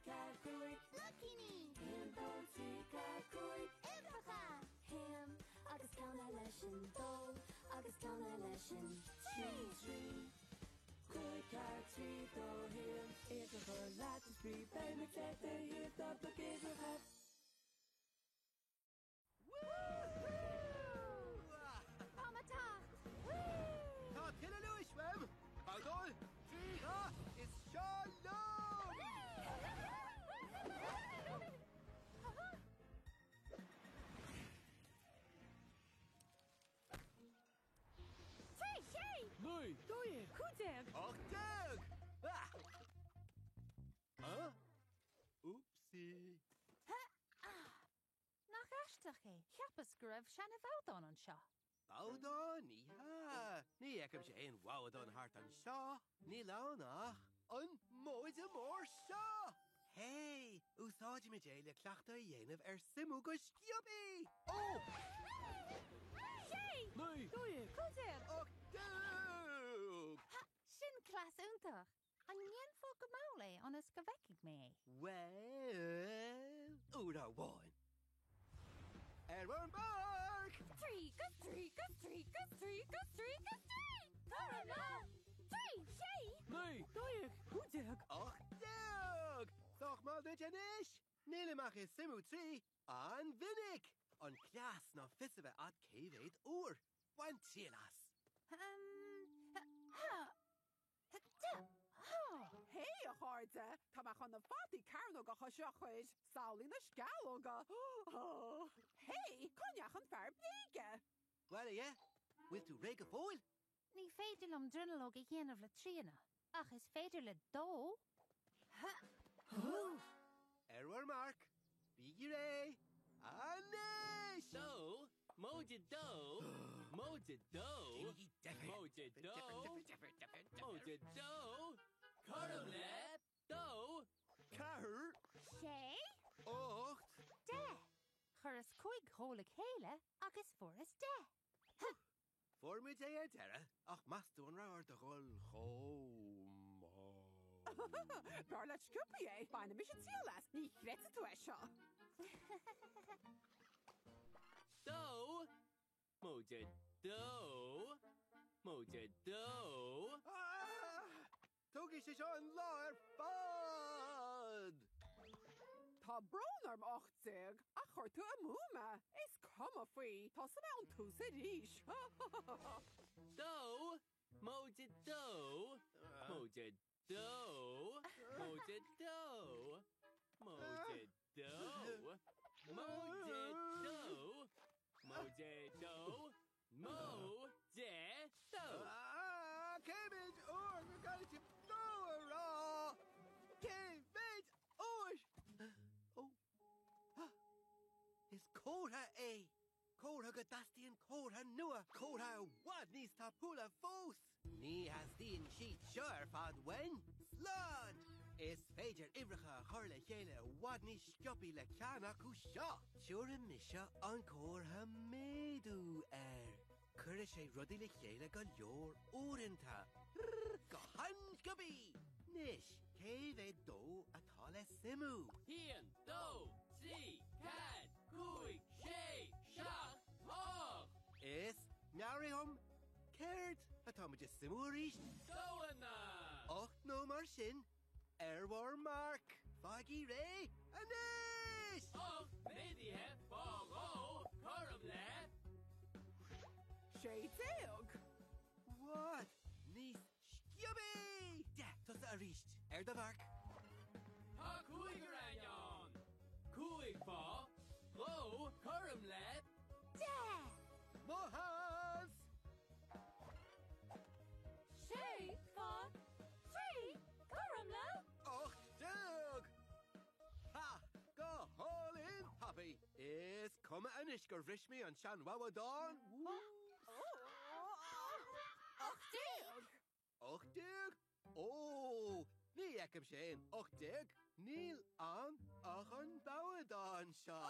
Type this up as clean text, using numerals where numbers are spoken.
4, 5. Locíní! 1, 2, 3, 4, 5. Uimhreacha! 1 agus ceann eile sin 2 agus ceann eile sin 3. 3, 5, 4, 3, 2, 1. Iad a chur leat is brí beidh muid ar do thaobh ná bac uimhreacha. Tá mé ag teacht! Tá tuilleadh luais uaim! Babhtáil, 3 dhath, is seo liom! 3, 6! 9! 12! 15! Ah! Huh? Oopsie! Nach aisteach é, cheapas go raibh seanabhabhdán anseo. Babhdán? Ní hea. Ní fheicimse aon bhabhdán thart anseo. Níl ann ach an móide mór seo! Hé! Úsáidfimid é le cleachtadh a dhéanamh ar suimiú go sciobthaí! Ó! 6! 9! 12! 15! 18! Sin cleas iontach! An ndéanfá go mall é ionas go bhfeicfidh mé é? Bhuel, uair amháin. Ar bhur marc! 3 gus 3 gus 3 gus 3 gus 3 gus 3! Cothrom le 3, 6! 9! 12! 15! 18! Sách mall duit anois? Nílim ach ag suimiú 3 an-mhinic! An cleas ná fios a bheith a't cé mhéad uair. Bain triail as. Hé, a chairde! Tá mé chun na fataí cearnógacha seo a chur. Samhlaigh na sceallóga! Hé, cá ndeachaigh an fear bréige? Bhuel, a Dheaid, bhfuil tú réidh go fóill? Ní féidir liom dronuilleog a dhéanamh le tríonna, ach is féidir le dó. Ar bhur marc, bígí réidh, anois! Dó, móide dó, móide dó, móide dó, móide dó, cothrom le dó. 4. 6. 8. 10. Chuireas cúig dhó le chéile agus fuaireas 10. Fuair muid é ar deireadh, ach meas tú an raibh ort a dhul chomh mall? B'fhearr leat sciobthaí é, bainfidh mise triail as, ní chreidfidh tú é seo! Dó, móide dó, móide dó. Ah! Tógfaidh sé seo an lá ar fad! Tá brón orm 18, ach chuir tú amú mé. Is cuma faoi, tosóidh mé ón tús arís. Dó, móide dó, móide dó, móide dó, móide dó, móide dó, móide dó, Móide dó. Ah, cé mhéad uair go gcaithfidh sibh dó a rá? Cé mhéad uair? Ó, ah, is comhartha é! Comhartha go dteastaíonn comhartha nua, comhartha i bhfad níos tapúla fós! Ní theastaíonn siad seo ar fad uainn. Slán! Is féidir uimhreacha a chur le chéile i bhfad níos sciobthaí le ceann acu seo. Tiúrfaidh mise an comhartha méadú air. Cuirfidh sé rudaí le chéile go leor uaireanta. Go han-sciobthaí! Anois, cé mhéad dó atá le suimiú? 1, 2, 3, 4, 5, 6, 7, 8! Is meabhraigh dhom Céard atá muid ag suimiú arís? Dóanna! 8 nó mar sin, ar bhur marc! Faighigí réidh, anois! 8 méadaithe fá dhó cothrom le. 16! What? Níos sciobthaí! Deich, tusa arís, ar do mharc! Tá cúigear againn ann! 5 fá dhó cothrom le. 10! Maitheas! 6 fá 3 cothrom le. 18! Ha! Go hálainn tapaidh! Is cuma anois gur bhris mé an seanbhabhdán! 18! 18? Ó! Ní fheicimse aon 18! Níl ann ach an babhdán seo!